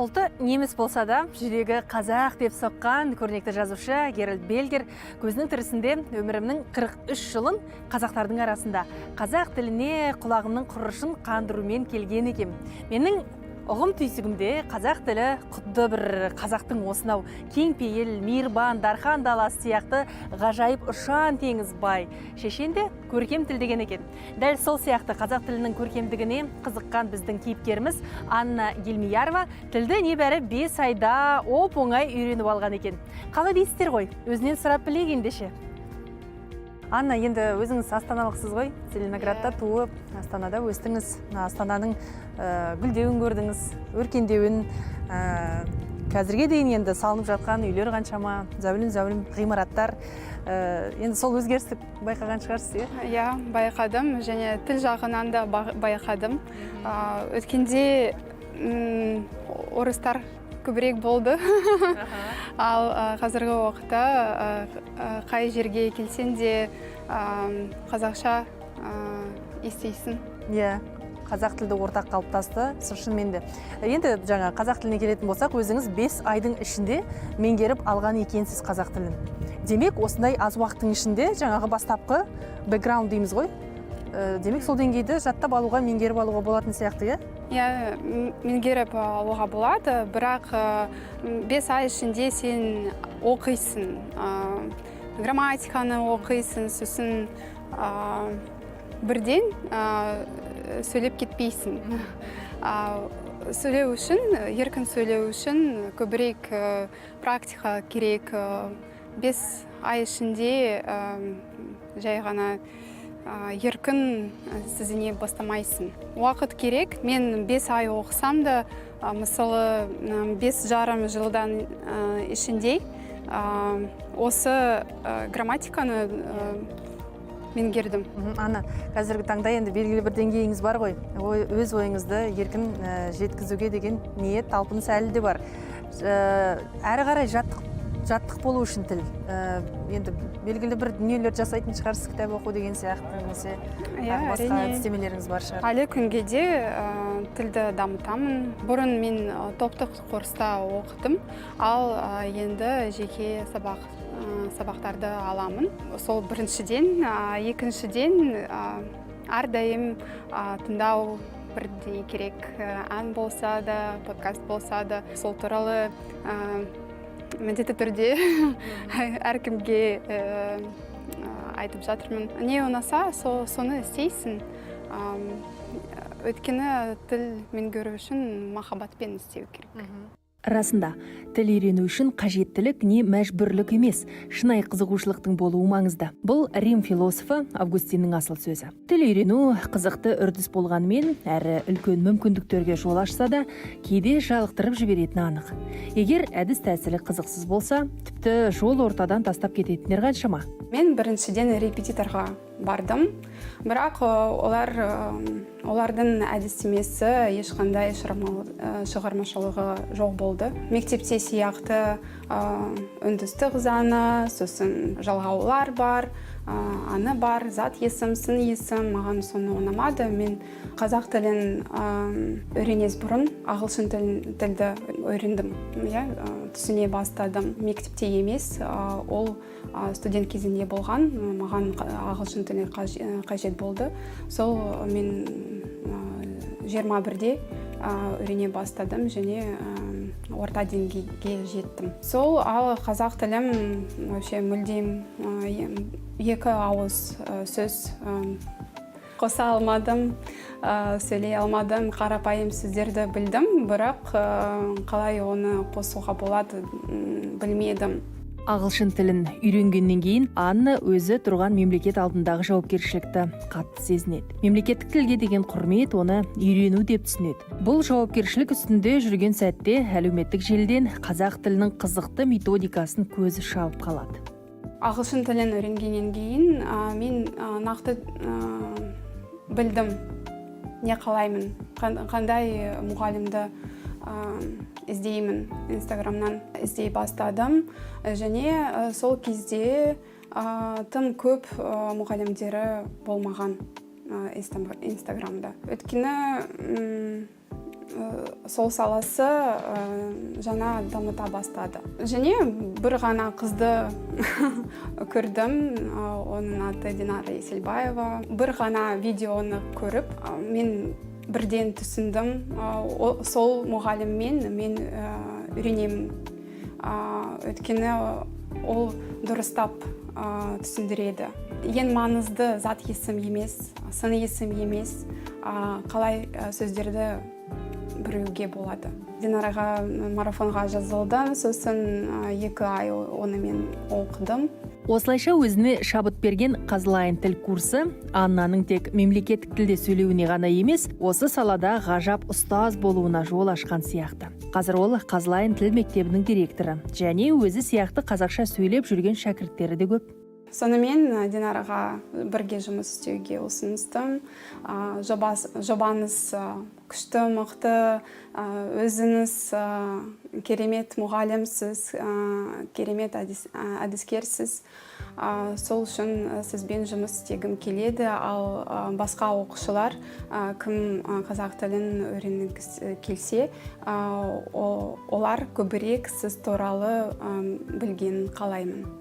Ұлты неміс болса да, жүрегі қазақ деп соққан көрнекті жазушы Герольд Бельгер көзінің тірісінде: «Өмірімнің 43 жылын қазақтардың арасында қазақ тіліне құлағымның құрышын қандырумен келген екем. Менің ұғым түйсігімде қазақ тілі құдды бір қазақтың осынау кең пейіл, мейірбан, дархан даласы сияқты ғажайып ұшан теңіз, бай, шешен де көркем тіл», – деген екен. Дәл сол сияқты қазақ тілінің көркемдігіне қызыққан біздің кейіпкеріміз Анна Гельмиярова тілді небәрі 5 айда оп оңай үйреніп алған екен. Қалай дейсіздер ғой? Өзінен сұрап білейік ендеше. Анна, енді өзіңіз астаналықсыз ғой, Целиноградта туып, Астанада өстіңіз. Мына Астананың гүлдеуін көрдіңіз, өркендеуін, қазірге дейін енді салынып жатқан үйлер қаншама, зәулім зәулім ғимараттар. Енді сол өзгерісті байқаған шығарсыз, иә? Иә, байқадым және тіл жағынан да байқадым. Өткенде орыстар көбірек болды, ал қазіргі уақытта қай жерге келсең де, қазақша естисің. Иә, қазақ тілді ортақ қалыптасты шынымен де. Енді жаңа қазақ тіліне келетін болсақ, өзіңіз 5 айдың ішінде меңгеріп алған екенсіз қазақ тілін. Демек, осындай аз уақыттың ішінде жаңағы бастапқы бэкграунд дейміз ғой, демек, сол деңгейді жаттап алуға, меңгеріп алуға болатын сияқты, иә? Иә, меңгеріп алуға болады, бірақ 5 ай ішінде сен оқисың, грамматиканы оқисың, сосын бірден сөйлеп кетпейсің. Сөйлеу үшін, еркін сөйлеу үшін көбірек практика керек. 5 ай ішінде жай ғана еркін сезіне бастамайсың, уақыт керек. Мен 5 ай оқысам да, мысалы, 5,5 жылдан ішінде осы грамматиканы меңгердім. Анна, қазіргі таңда енді белгілі бір деңгейіңіз бар ғой. Өз ойыңызды еркін жеткізуге деген ниет, талпыныс әлі де бар. Әрі қарай жаттық болу үшін тіл, енді белгілі бір дүниелер жасайтын шығарсыз, кітап оқу деген сияқты немесе Иә, тағы басқа әрине. әдістемелеріңіз бар шығар. Әлі күнге де тілді дамытамын. Бұрын мен топтық курста оқыдым, ал енді жеке сабақтарды аламын. Сол біріншіден, екіншіден, әрдайым тыңдау бірдеңе керек. Ән болса да, подкаст болса да, сол туралы міндетті түрде әркімге айтып жатырмын. Не ұнаса, соны істейсің. Өйткені тіл меңгеру үшін махаббатпен істеу керек. Расында, тіл үйрену үшін қажеттілік не мәжбүрлік емес, шынайы қызығушылықтың болуы маңызды. Бұл Рим философы Августиннің асыл сөзі. Тіл үйрену қызықты үрдіс болғанымен, әрі үлкен мүмкіндіктерге жол ашса да, кейде жалықтырып жіберетіні анық. Егер әдіс тәсілі қызықсыз болса, тіпті жол ортадан тастап кететіндер қаншама. Мен біріншіден репетиторға бардым, бірақ олардың әдістемесі ешқандай шығармашылығы жоқ болды. Мектепте сияқты үндестік заңы, сосын жалғаулар бар, аны бар, зат есім, сын есім. Маған соны ұнамады. Мен қазақ тілін үйренес бұрын ағылшын тілді үйрендім, иә, түсіне бастадым. Мектепте емес, ол студент кезінде болған. Маған ағылшын тілі қажет болды. Сол мен 21-де үйрене бастадым және орта деңгейге жеттім. Сол, ал қазақ тілім вообще мүлдем екі ауыз сөз қоса алмадым, сөйлей алмадым. Қарапайым сөздерді білдім, бірақ қалай оны қосуға болады, білмедім. Ағылшын тілін үйренгеннен кейін Анна өзі тұрған мемлекет алдындағы жауапкершілікті қатты сезінеді. Мемлекеттік тілге деген құрмет оны үйрену деп түсінеді. Бұл жауапкершілік үстінде жүрген сәтте әлеуметтік желіден қазақ тілінің қызықты методикасын көзі шалып қалады. Ағылшын тілін үйренгеннен кейін мен нақты білдім, не қалаймын, қандай мұғалімді іздеймін. Инстаграмнан іздей бастадым және сол кезде тым көп мұғалімдері болмаған Инстаграмда, өйткені Сол саласы жаңа дамыта бастады. Және бір ғана қызды көрдім, оның аты Динара Есілбаева. Бір ғана видеоны көріп, мен бірден түсіндім, сол мұғаліммен мен үйренемін. Өйткені ол дұрыстап түсіндіреді. Ең маңызды зат есім емес, сын есім емес, қалай сөздерді біруге болады. Динараға марафонға жазылдым, сосын 2 ай оны мен оқыдым. Осылайша өзіне шабыт берген Қазылайын тіл курсы Аннаның тек мемлекеттік тілде сөйлеуіне ғана емес, осы салада ғажап ұстаз болуына жол ашқан сияқты. Қазір ол Қазылайын тіл мектебінің директоры және өзі сияқты қазақша сөйлеп жүрген шәкірттері де көп. Сонымен Динараға бірге жұмыс істеуге ұсыныстым. Жобаңыз күшті, мықты, өзіңіз керемет мұғалімсіз, керемет әдіскерсіз. Сол үшін сізбен жұмыс істегім келеді. Ал басқа оқушылар, кім қазақ тілін үйренгісі келсе, олар көбірек сіз туралы білгенін қалаймын.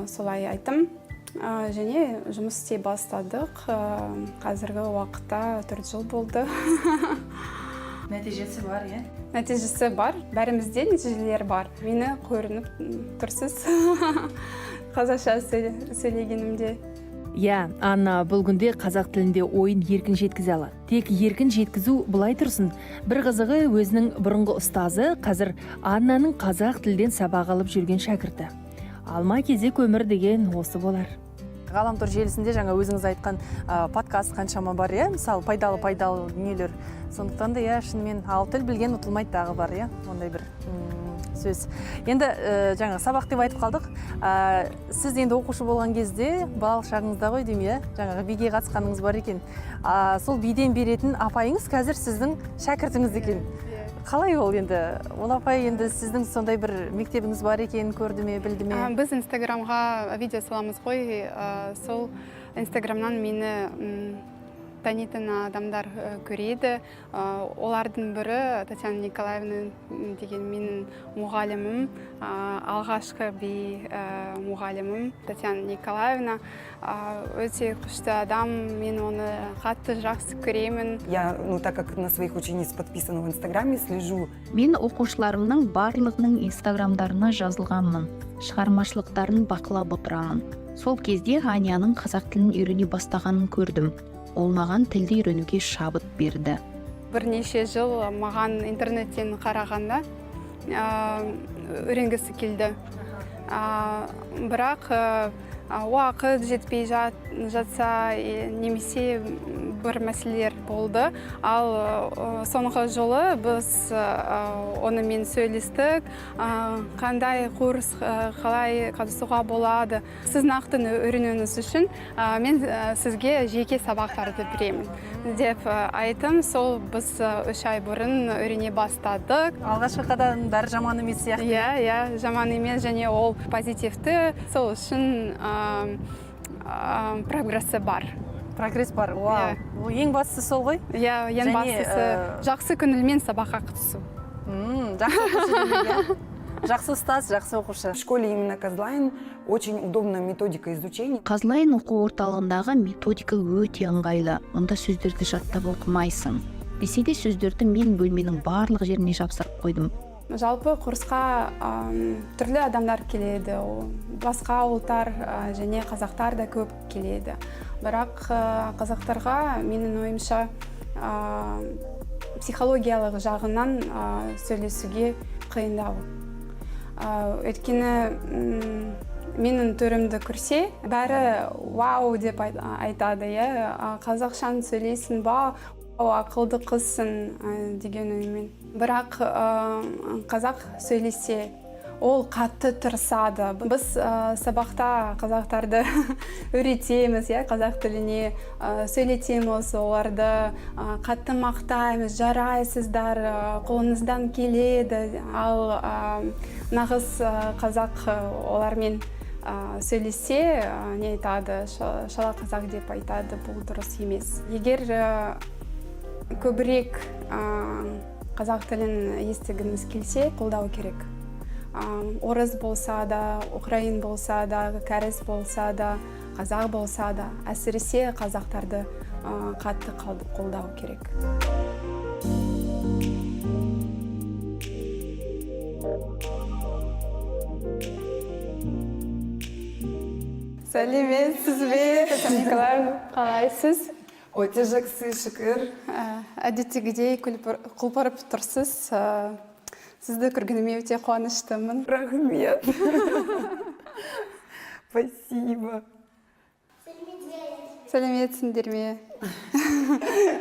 Солай айттым. Және жұмыс істей бастадық. Қазіргі уақытта 4 жыл болды. Нәтижесі бар, иә? Нәтижесі бар, бәрімізде нәтижелер бар. Мені көрініп тұрсыз қазақша сөйлегенімде. Иә, Анна бұл күнде қазақ тілінде ойын еркін жеткізе алады. Тек еркін жеткізу былай тұрсын, бір қызығы, өзінің бұрынғы ұстазы қазір Аннаның қазақ тілден сабақ алып жүрген шәкірті. Алма кезек өмір деген осы болар. Ғаламтор желісінде жаңа өзіңіз айтқан подкаст қаншама бар, иә, мысалы, пайдалы пайдалы дүниелер. Сондықтан да, иә, шынымен, ал тіл білген ұтылмайды тағы бар, иә, ондай бір сөз. Енді жаңа сабақ деп айтып қалдық. Сіз енді оқушы болған кезде, балалық шағыңызда ғой деймін, иә, жаңағы биге қатысқаныңыз бар екен. Сол биден беретін апайыңыз қазір сіздің шәкіртіңіз екен. Қалай ол енді, ол апай енді сіздің сондай бір мектебіңіз бар екенін көрді ме, білді ме? Біз Инстаграмға видео саламыз ғой, сол Инстаграмнан мені танитын адамдар көреді. Олардың бірі Татьяна Николаевна деген менің мұғалімім, алғашқы би мұғалімім Татьяна Николаевна. Өте күшті адам, мен оны қатты жақсы көремін. Я, ну, так как на своих учениц подписана в Инстаграме, слежу. Мен оқушыларымның барлығының инстаграмдарына жазылғанмын, шығармашылықтарын бақылап отырамын. Сол кезде Аняның қазақ тілін үйрене бастағанын көрдім. Ол маған тілді үйренуге шабыт берді. Бірнеше жыл маған интернеттен қарағанда үйренгісі келді. Бірақ уақыт жетпей жатса немесе бір мәселелер болды. Ал соңғы жолы біз онымен сөйлестік, қандай курс, қалай қатысуға болады. Сіз нақты үйренуіңіз үшін мен сізге жеке сабақтарды беремін деп айттым. Сол біз 3 ай бұрын үйрене бастадық. Алғашқы қадам бәрі жаман емес сияқты. Иә, жаман емес және ол позитивті, сол үшін прогресі бар. Прогресс бар, вау. Ол ең бастысы сол ғой. Иә, ең Және, бастысы жақсы көңілмен сабаққа қатысу. Жақсы оқушы демек, иә? Жақсы ұстаз, жақсы оқушы. В школе именно Казлайн очень удобная методика изучения. Қазылайын оқу орталығындағы методика өте ыңғайлы. Мұнда сөздерді жаттап оқымайсың. Десе де, сөздерді мен бөлменің барлық жеріне жапсырып қойдым. Жалпы курсқа түрлі адамдар келеді. Басқа ұлттар және қазақтар да көп келеді. Бірақ қазақтарға, менің ойымша, психологиялық жағынан сөйлесуге қиындау. Өйткені менің түрімді көрсе, бәрі «вау» деп айтады, иә, «Қазақшаны сөйлейсің ба? Вау, ақылды қызсың» деген оймен. Бірақ қазақ сөйлесе, ол қатты тырысады. Біз сабақта қазақтарды үйретеміз, иә, қазақ тіліне сөйлетеміз, оларды қатты мақтаймыз: «Жарайсыздар, қолыңыздан келеді». Ал нағыз қазақ олармен сөйлесе, не айтады? «Шала қазақ» деп айтады. Бұл дұрыс емес. Егер Көбірек қазақ тілін естігіміз келсе, қолдау керек. Орыс болса да, украин болса да, кәріс болса да, қазақ болса да, әсіресе қазақтарды қатты қолдау керек. Сәлеметсіз бе, Татьяна Николаевна, қалайсыз? Өте жақсы, шүкір. Әдеттегідей құлпырып тұрсыз. Сізді көргеніме өте қуаныштымын. Рахмет. Спасибо. Сәлеметсіңдер ме?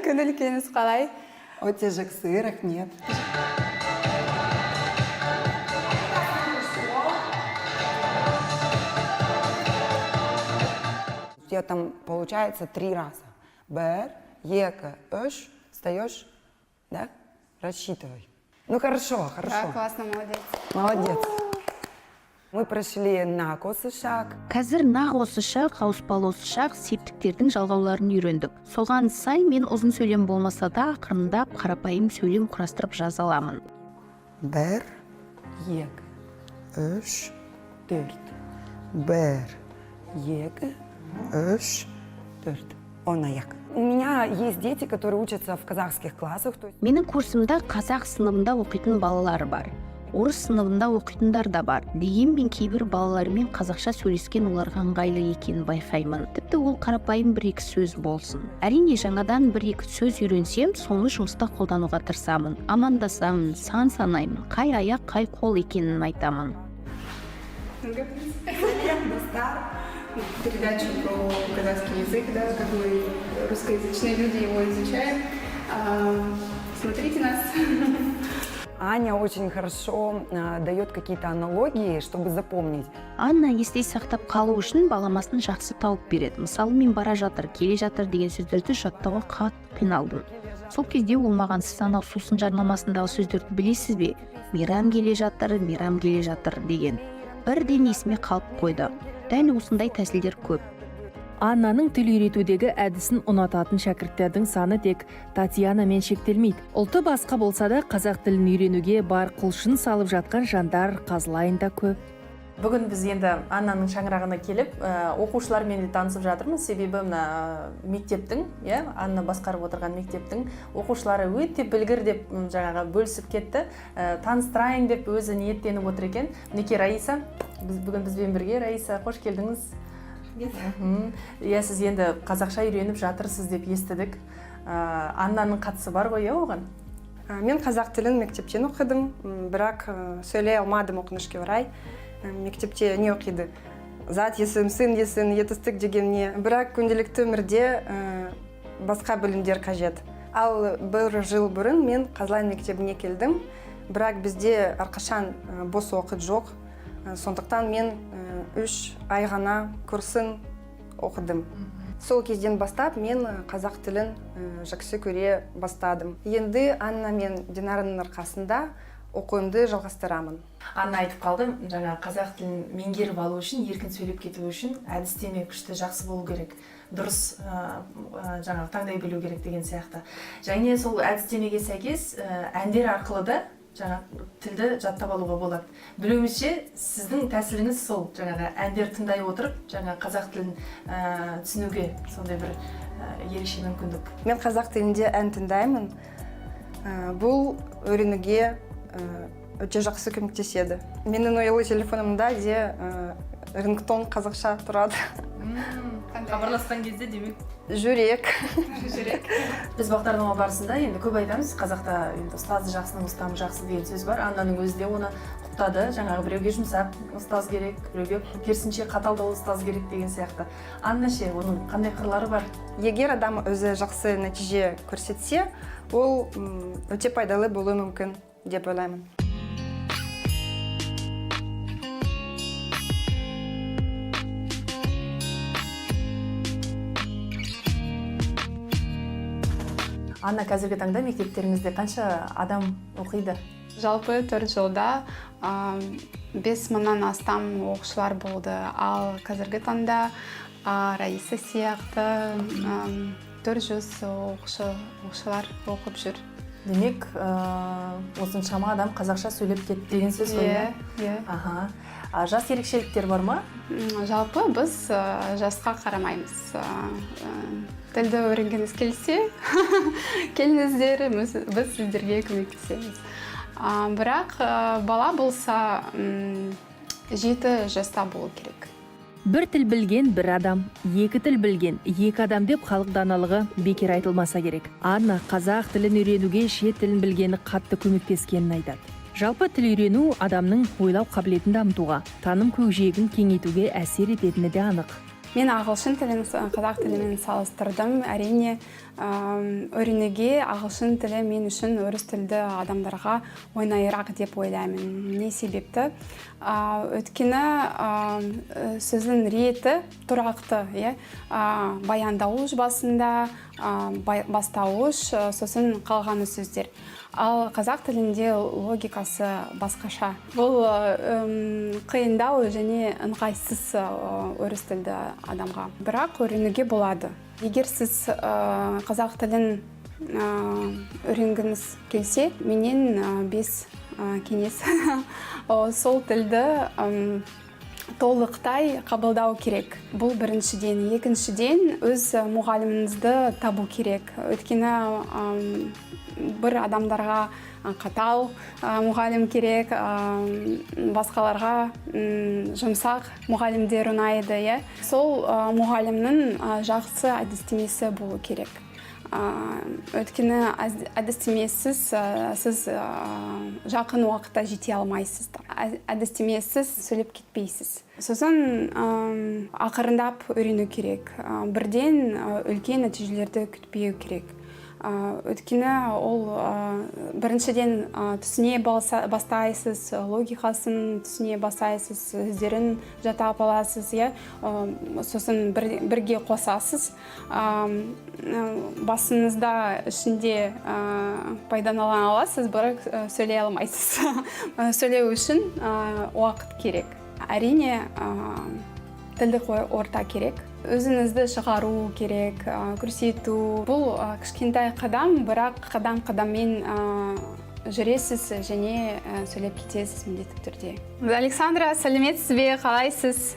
Көңіл күйіңіз қалай? Өте жақсы, рахмет. Я там, получается, три раза. Бір, екі, үш, встаешь, да? Рассчитывай. Ну хорошо, хорошо. Да, классно, молодец. Молодец. Мы прошли на осы шақ. Қазір нақ осы шақ, ауыспалы осы шақ, септіктердің жалғауларын үйрендік. Соған сай мен ұзын сөйлем болмаса да, ақырындап қарапайым сөйлем құрастырып жаза аламын. Бір, екі, үш, төрт. Бір, екі, үш, төрт. Он аяқ. У меня есть дети, которые учатся в казахских классах. То есть Менің курсымда қазақ сыныбында оқитын балалар бар, орыс сыныбында оқитындар да бар. Дегенмен кейбір балалармен қазақша сөйлескен оларға ыңғайлы екенін байқаймын, тіпті ол қарапайым бір екі сөз болсын. Әрине, жаңадан бір екі сөз үйренсем, соны жұмыста қолдануға тырысамын. Амандасамын, сан санаймын, қай аяқ, қай қол екенін айтамын. Сәлем, достар. Передачу про казахский язык, да, как мы, русскоязычные люди, его изучаем. Смотрите нас. Аня очень хорошо дает какие-то аналогии, чтобы запомнить. Анна есте сақтап қалу үшін баламасын жақсы тауып береді. Мысалы, мен бара жатыр, келе жатыр деген сөздерді жаттауға қатты қиналдым. Сол кезде ол маған: «Сіз анау сусын жарнамасындағы сөздерді білесіз бе? Мейрам келе жатыр, мейрам келе жатыр» деген. Бірден есіме қалып қойды. Дәл осындай тәсілдер көп. Аннаның тіл үйретудегі әдісін ұнататын шәкірттердің саны тек Татьянамен шектелмейді. Ұлты басқа болса да, қазақ тілін үйренуге бар құлшын салып жатқан жандар Қазылайында көп. Бүгін біз енді Аннаның шаңырағына келіп, оқушылармен де танысып жатырмыз, себебі мына мектептің, иә, Анна басқарып отырған мектептің оқушылары өте білгір деп жаңағы бөлісіп кетті. Таныстырайын деп өзі ниеттеніп отыр екен. Мінекей, Раиса біз бүгін бізбен бірге. Раиса, қош келдіңіз. Иә, сіз енді қазақша үйреніп жатырсыз деп естідік. Аннаның қатысы бар ғой, иә, оған? Мен қазақ тілін мектептен оқыдым, бірақ сөйлей алмадым, өкінішке орай. Мектепте не оқиды? Зат есім, сын есім, етістік деген не. Бірақ күнделікті өмірде басқа білімдер қажет. Ал бір жыл бұрын мен Қазылайын мектебіне келдім, бірақ бізде әрқашан бос уақыт жоқ. Сондықтан мен 3 ай ғана курсын оқыдым. Сол кезден бастап мен қазақ тілін жақсы көре бастадым. Енді Анна мен Динараның арқасында оқуымды жалғастырамын. Анна айтып қалды, жаңа қазақ тілін меңгеріп алу үшін, еркін сөйлеп кету үшін әдістеме күшті, жақсы болу керек, дұрыс жаңағы таңдай білу керек деген сияқты. Және сол әдістемеге сәйкес әндер арқылы да жаңа тілді жаттап алуға болады. Білуімізше, сіздің тәсіліңіз сол жаңағы әндер тыңдай отырып, жаңа қазақ тілін түсінуге сондай бір ерекше мүмкіндік. Мен қазақ тілінде ән тыңдаймын. Бұл үйренуге өте жақсы көмектеседі. Менің ұялы телефонымда де рингтон қазақша тұрады. Хабарласқан кезде, демек. Жүрек. Біз бағдарлама барысында енді көп айтамыз, қазақта енді «ұстазы жақсының ұстамы жақсы» деген сөз бар. Аннаның өзі де оны құптады. Жаңағы біреуге жұмсақ ұстаз керек, біреуге керісінше қаталдау ұстаз керек деген сияқты. Анна ше, оның қандай қырлары бар? Егер адам өзі жақсы нәтиже көрсетсе, ол өте пайдалы болуы мүмкін деп ойлаймын. Анна, қазіргі таңда мектептеріңізде қанша адам оқиды? Жалпы 4 жылда 5000-нан астам оқушылар болды. Ал қазіргі таңда Раиса сияқты 400 оқушылар оқып жүр. Демек, осыншама адам қазақша сөйлеп кетті деген сөз ғой, иә? Иә. Аха, а жас ерекшеліктер бар ма? Жалпы біз жасқа қарамаймыз. Тілді үйренгіңіз келсе, келіңіздер, біз сіздерге көмектесеміз. Бірақ бала болса, 7 жаста болу керек. Бір тіл білген бір адам, екі тіл білген екі адам деп халық даналығы бекер айтылмаса керек. Анна қазақ тілін үйренуге шет тілін білгені қатты көмектескенін айтады. Жалпы, тіл үйрену адамның ойлау қабілетін дамытуға, таным көкжиегін кеңейтуге әсер ететіні де анық. Мен ағылшын тілін қазақ тілімен салыстырдым. Әрине, үйренуге ағылшын тілі мен үшін орыс тілді адамдарға оңайырақ деп ойлаймын. Не себепті? Өйткені сөздің реті тұрақты, иә. Баяндауыш басында, бастауыш, сосын қалғаны сөздер. Ал қазақ тілінде логикасы басқаша. Бұл қиындау және ыңғайсыз орыс тілді адамға, бірақ үйренуге болады. Егер сіз қазақ тілін үйренгіңіз келсе, менен бес кеңес. Сол тілді толықтай қабылдау керек, бұл біріншіден. Екіншіден, өз мұғаліміңізді табу керек, өйткені бір адамдарға қатал мұғалім керек, басқаларға жұмсақ мұғалімдер ұнайды, иә. Сол мұғалімнің жақсы әдістемесі болу керек. Өйткені әдістемесіз сіз жақын уақытта жете алмайсыз да. Әдістемесіз сөйлеп кетпейсіз. Сосын ақырындап үйрену керек. Бірден үлкен нәтижелерді күтпеу керек. Өйткені ол біріншіден, түсіне бастайсыз, логикасын түсіне бастайсыз, сөздерін жаттап аласыз, иә. Сосын бірге қосасыз. Басыңызда ішінде пайдалана аласыз, бірақ сөйлей алмайсыз. Сөйлеу үшін уақыт керек. Әрине, тілдік орта керек, өзіңізді шығару керек, көрсету. Бұл кішкентай қадам, бірақ қадам қадаммен жүресіз және сөйлеп кетесіз міндетті түрде. Александра, сәлеметсіз бе, қалайсыз?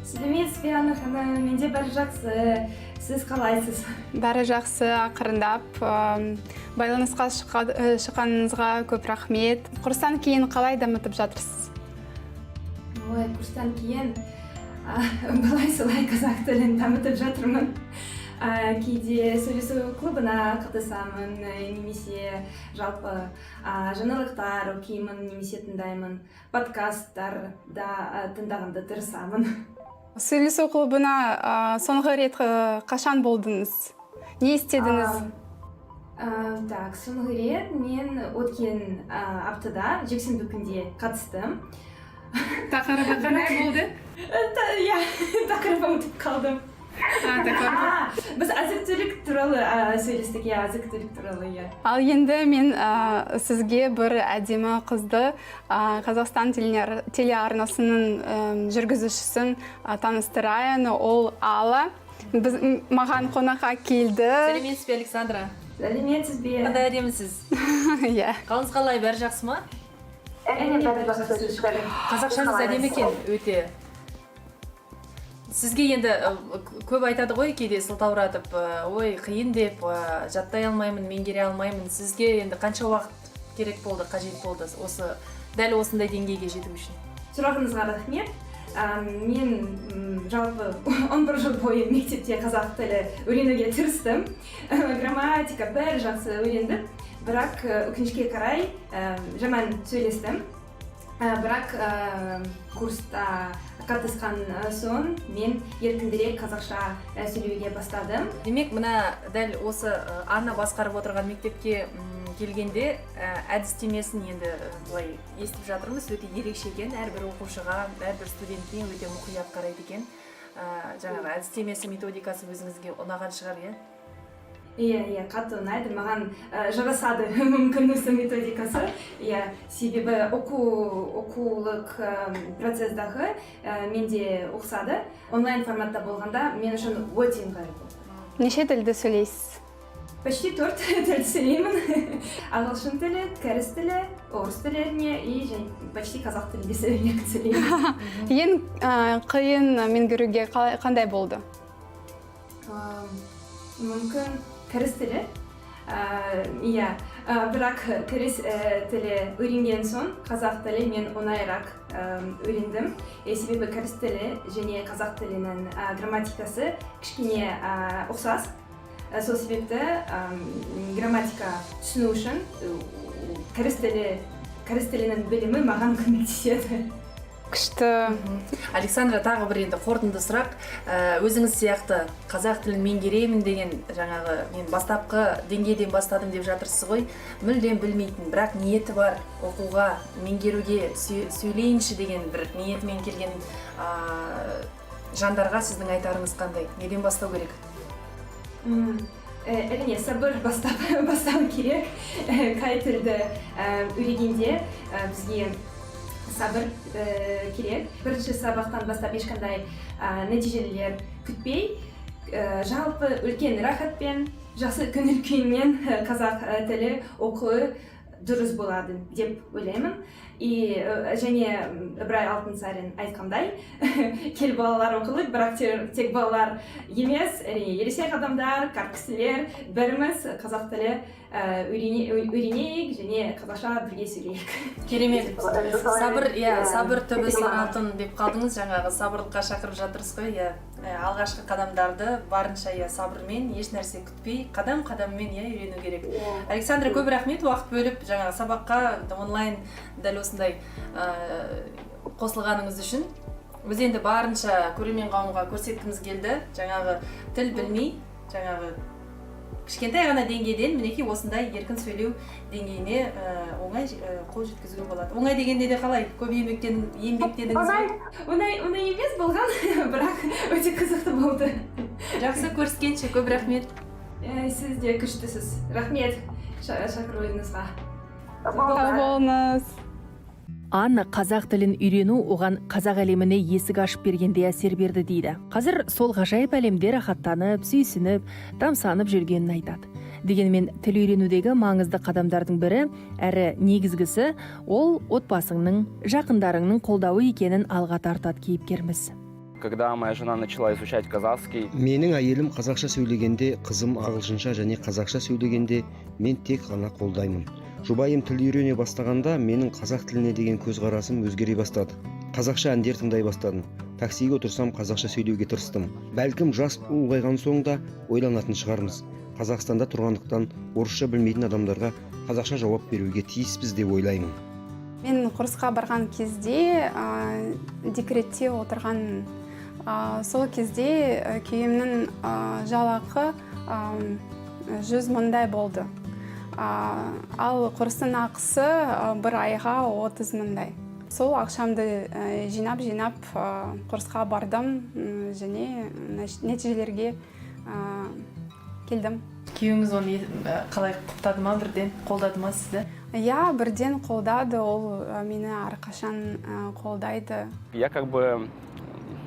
Сәлеметсіз бе, Анна ханым! Менде бәрі жақсы, сіз қалайсыз? Бәрі жақсы, ақырындап. Байланысқа шыққаныңызға көп рахмет. Курстан кейін қалай дамытып жатырсыз? Ой, курстан кейін былай солай қазақ тілін дамытып жатырмын. Кейде сөйлесу клубына қатысамын немесе жалпы жаңалықтар оқимын немесе тыңдаймын, подкасттар да тыңдағанды тырысамын. Сөйлесу клубына соңғы рет қашан болдыңыз, не істедіңіз? Так, соңғы рет мен өткен аптада, жексенбі күнде қатыстым. Тақырыбы қандай болды? Иә, тақырып ұмытып қалдым. Біз азық түлік туралы сөйлестік, иә, азық түлік туралы, иә. Ал енді мен сізге бір әдемі қызды, Қазақстан телеарнасының жүргізушісін таныстырайын. Ол Алла. Біз маған қонаққа келді. Сәлеметсіз бе, Александра! Сәлеметсіз бе! Қандай әдемісіз! Иә. Қалыңыз қалай, бәрі жақсы ма? Әрине, бәрі жақсы, шүкір. Қазақшаңыз әдемі екен өте. Сізге енді көп айтады ғой кейде сылтауратып, ой, қиын деп, жаттай алмаймын, меңгере алмаймын. Сізге енді қанша уақыт керек болды, қажет болды осы дәл осындай деңгейге жету үшін? Сұрағыңызға рахмет. Мен жалпы 11 жыл бойы мектепте қазақ тілі үйренуге тырыстым. Грамматика, бәрі жақсы үйрендім, бірақ өкінішке қарай жаман сөйлестім. Бірақ курста қатысқан соң мен еркіндірек қазақша сөйлеуге бастадым. Демек, мына дәл осы Анна басқарып отырған мектепке келгенде әдістемесін енді былай естіп жатырмыз, өте ерекше екен. Әрбір оқушыға, әрбір студентке өте мұқият қарайды екен. Жаңағы әдістемесі, методикасы өзіңізге ұнаған шығар, иә? Иә, қатты ұнайды маған, жарасады мүмкін осы методикасы, иә, себебі оқулық процесстағы менде ұқсады. Онлайн форматта болғанда мен үшін өте ыңғайлы болды. Неше тілді сөйлейсіз? Почти төрт тілді сөйлеймін: ағылшын тілі, кәріс тілі, орыс тілі, әрине, и және почти қазақ тілінде сөйлеймін. Ең қиын меңгеруге қандай болды? Мүмкін, кәріс тілі. Иә, бірақ кәріс тілі үйренген соң, қазақ тілі мен оңайырақ үйрендім. Себебі кәріс тілі және қазақ тілінің грамматикасы кішкене ұқсас. Сол себепті грамматика түсіну үшін кәріс тілінің білімі маған көмектеседі. Күшті. Александра, тағы бір енді қорытынды сұрақ. Өзіңіз сияқты қазақ тілін меңгеремін деген, жаңағы мен бастапқы деңгейден бастадым деп жатырсыз ғой, мүлдем білмейтін, бірақ ниеті бар оқуға, меңгеруге, сөйлейінші деген бір ниетімен келген жандарға сіздің айтарыңыз қандай? Неден бастау керек? Әрине, сабыр бастау керек. Қай тілді үйренгенде, бізге сабыр керек. Бірінші сабақтан бастап ешқандай нәтижелер күтпей, жалпы үлкен рахатпен, жақсы көңіл күймен қазақ тілі оқу дұрыс болады деп ойлаймын. И және Ыбырай Алтынсарин айтқандай, кел, балалар, оқылық, бірақ тек балалар емес, әрине, ересек адамдар, қарт кісілер, бәріміз қазақ тілі үйренейік және қазақша бірге сөйлейік. Керемет. Сабыр, иә, сабыр түбі сан алтын деп қалдыңыз. Жаңағы сабырлыққа шақырып жатырсыз ғой, иә. Алғашқы қадамдарды барынша, иә, сабырмен, еш нәрсе күтпей, қадам қадаммен, иә, үйрену керек. Александра, көп рахмет уақыт бөліп, жаңағы сабаққа онлайн дәл осындай қосылғаныңыз үшін. Біз енді барынша көрермен қауымға көрсеткіміз келді, жаңағы тіл білмей, жаңағы кішкентай ғана деңгейден, мінекей, осындай еркін сөйлеу деңгейіне оңай қол жеткізуге болады. Оңай дегенде де қалай, көп еңбектендіңіз ғой. Оңай емес болған, бірақ өте қызықты болды. Жақсы, көріскенше, көп рахмет. Сіз де күштісіз, рахмет шақыруыңызға. Сау болыңыз. Анна қазақ тілін үйрену оған қазақ әлеміне есік ашып бергендей әсер берді дейді. Қазір сол ғажайып әлемде рахаттанып, сүйсініп, тамсанып жүргенін айтады. Дегенмен тіл үйренудегі маңызды қадамдардың бірі, әрі негізгісі, ол отбасыңның, жақындарыңның қолдауы екенін алға тартады кейіпкеріміз. Когда моя жена начала изучать казахский, Менің әйелім қазақша сөйлегенде, қызым ағылшынша және қазақша сөйлегенде, мен тек қана қолдаймын. Жұбайым тіл үйрене бастағанда, менің қазақ тіліне деген көзқарасым өзгере бастады. Қазақша әндер тыңдай бастадым, таксиге отырсам, қазақша сөйлеуге тырыстым. Бәлкім, жас ұлғайған соң да ойланатын шығармыз. Қазақстанда тұрғандықтан, орысша білмейтін адамдарға қазақша жауап беруге тиіспіз деп ойлаймын. Мен курсқа барған кезде декретте отырған. Сол кезде күйеуімнің жалақы 100 мыңдай болды. Ал курстың ақысы бір айға 30 мыңдай. Сол ақшамды жинап жинап курсқа бардым және нәтижелерге келдім. Күйеуіңіз оны қалай құптады ма, бірден қолдады ма сізді? Иә, бірден қолдады. Ол мені әрқашан қолдайды. Я как бы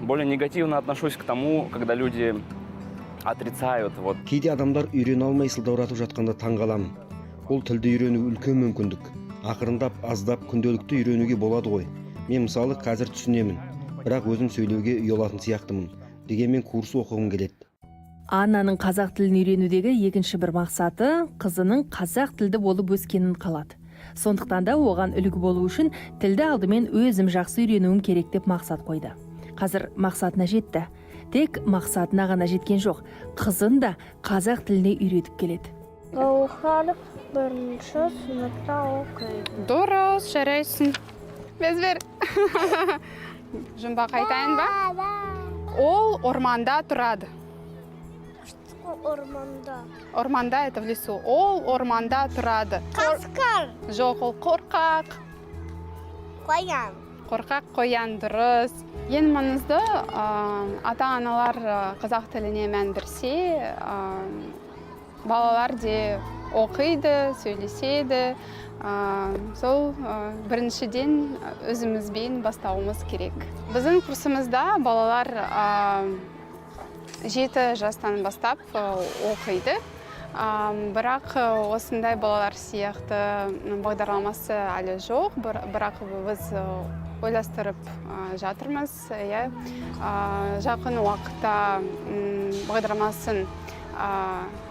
более негативно отношусь к тому, когда люди отрицают вот Кейде адамдар үйрене алмай сылтауратып жатқанда таң қаламын. Ол тілді үйрену үлкен мүмкіндік. Ақырындап, аздап күнделікті үйренуге болады ғой. Мен, мысалы, қазір түсінемін, бірақ өзім сөйлеуге ұялатын сияқтымын. Дегенмен курс оқығым келеді. Аннаның қазақ тілін үйренудегі екінші бір мақсаты – қызының қазақ тілді болып өскенін қалады. Сондықтан да оған үлгі болу үшін тілді алдымен өзім жақсы үйренуім керек деп мақсат қойды. Қазір мақсатына жетті. Тек мақсатына ғана жеткен жоқ, қызын да қазақ тіліне үйретіп келеді. Гаухар бірінші сыныпта оқиды. Дұрыс, жарайсың. Без бер. Жұмбақ айтайын ба? Ол орманда тұрады. Орманда. Орманда – это в лесу. Ол орманда тұрады. Қасқыр. Жоқ, ол қорқақ. Қоян. Қорқақ қоян, дұрыс. Ең маңызды, ата аналар қазақ тіліне мән берсе, балалар де оқиды, сөйлеседі. Сол біріншіден өзімізбен бастауымыз керек. Біздің курсымызда балалар 7 жастан бастап оқиды. Бірақ осындай балалар сияқты бағдарламасы әлі жоқ, бірақ біз ойластырып жатырмыз, иә. Жақын уақытта бағдарламасын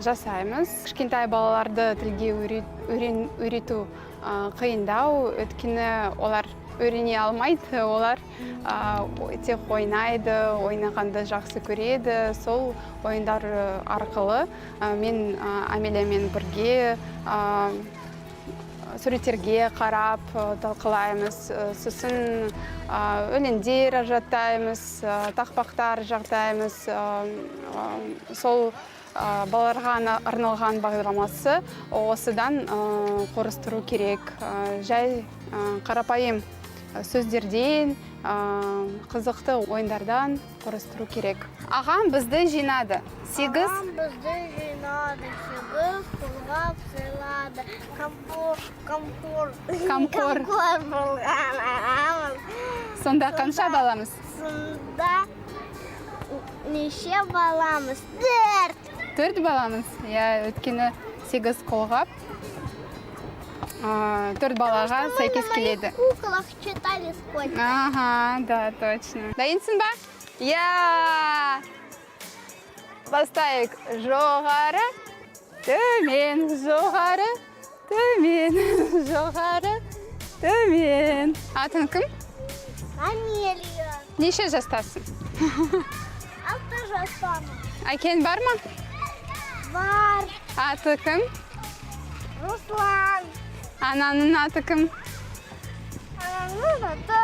жасаймыз. Кішкентай балаларды тілге үйрету қиындау, өйткені олар үйрене алмайды, олар тек ойнайды, ойнағанды жақсы көреді. Сол ойындар арқылы мен Амелиямен бірге суреттерге қарап талқылаймыз, сосын өлеңдер жаттаймыз, тақпақтар жаттаймыз. Сол балаларға арналған бағдарламасы осыдан құрастыру керек. Жай қарапайым сөздерден, қызықты ойындардан құрастыру керек. Ағам бізді жинады. 8. Ағам бізді жинады, 8 қолғап сыйлады. Қамқор, қамқор. Қамқор. Қамқор болған ағамыз. Сонда қанша баламыз? Сонда неше баламыз? 4. 4 баламыз. Иә, өйткені 8 қолғап 4 балаға сәйкес келеді. Куклах читали сколько. Ага, да, точно. Дайынсың ба? Иә! Бастайық. Жоғары, төмен, жоғары, төмен, жоғары, төмен. Атың кім? Амелия. Неше жастасың? 6 жастамын. Әкең бар ма? Бар. Аты кім? Руслан. Ананың аты кім? Ананың аты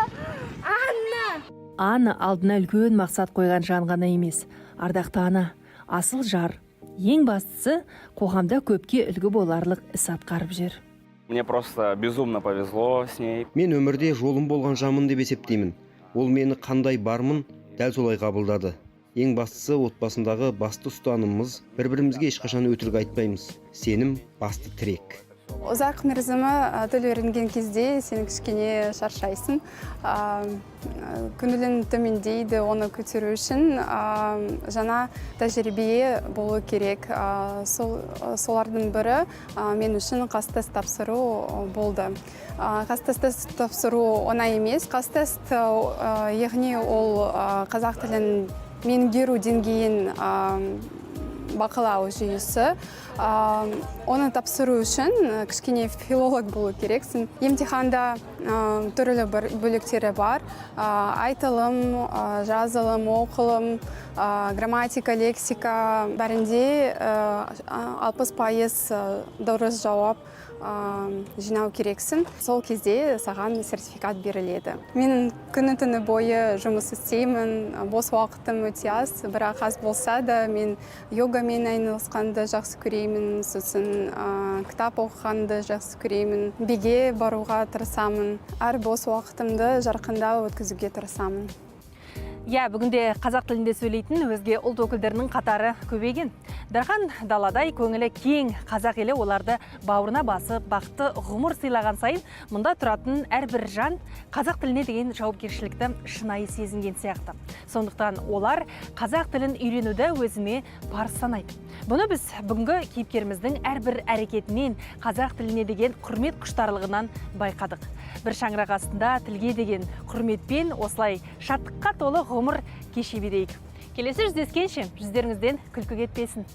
Анна. Анна алдына үлкен мақсат қойған жан ғана емес, ардақты ана, асыл жар. Ең бастысы, қоғамда көпке үлгі боларлық іс атқарып жүр. Мне просто безумно повезло с ней. Мен өмірде жолым болған жанмын деп есептеймін. Ол мені қандай бармын, дәл солай қабылдады. Ең бастысы, отбасындағы басты ұстанымымыз бір-бірімізге ешқашан өтірік айтпаймыз. Сенім басты тірек. Ұзақ мерзімі тіл үйренген кезде сен кішкене шаршайсың. Көңілің төмендейді, оны көтеру үшін жаңа тәжірибе болу керек. Солардың бірі мен үшін Қазтест тапсыру болды. Қазтест тапсыру оңай емес. Қазтест, яғни ол қазақ тілін меңгеру деңгейін бақылау жүйесі. Оны тапсыру үшін кішкене филолог болу керексің. Емтиханда түрлі бір бөліктері бар. Айтылым, жазылым, оқылым, грамматика, лексика, бәрінде 60% дұрыс жауап жинау керексің. Сол кезде саған сертификат беріледі. Мен күні түні бойы жұмыс істеймін, бос уақытым өте аз, бірақ аз болса да мен йогамен айналысқанды жақсы көремін, сосын кітап оқығанды жақсы көремін, биге баруға тырысамын. Әр бос уақытымды жарқындау өткізуге тырысамын. Иә, бүгінде қазақ тілінде сөйлейтін өзге ұлт өкілдерінің қатары көбейген. Дархан даладай көңілі кең қазақ елі оларды бауырына басып, бақытты ғұмыр сыйлаған сайын мұнда тұратын әрбір жан қазақ тіліне деген жауапкершілікті шынайы сезінген сияқты. Сондықтан олар қазақ тілін үйренуді өзіме парыз санайды. Бұны біз бүгінгі кейіпкеріміздің әрбір әрекетінен, қазақ тіліне деген құрмет құштарлығынан байқадық. Бір шаңырақ астында тілге деген құрметпен осылай шаттыққа толы ғұмыр кеше берейік. Келесі жүздескенше жүздеріңізден күлкі кетпесін.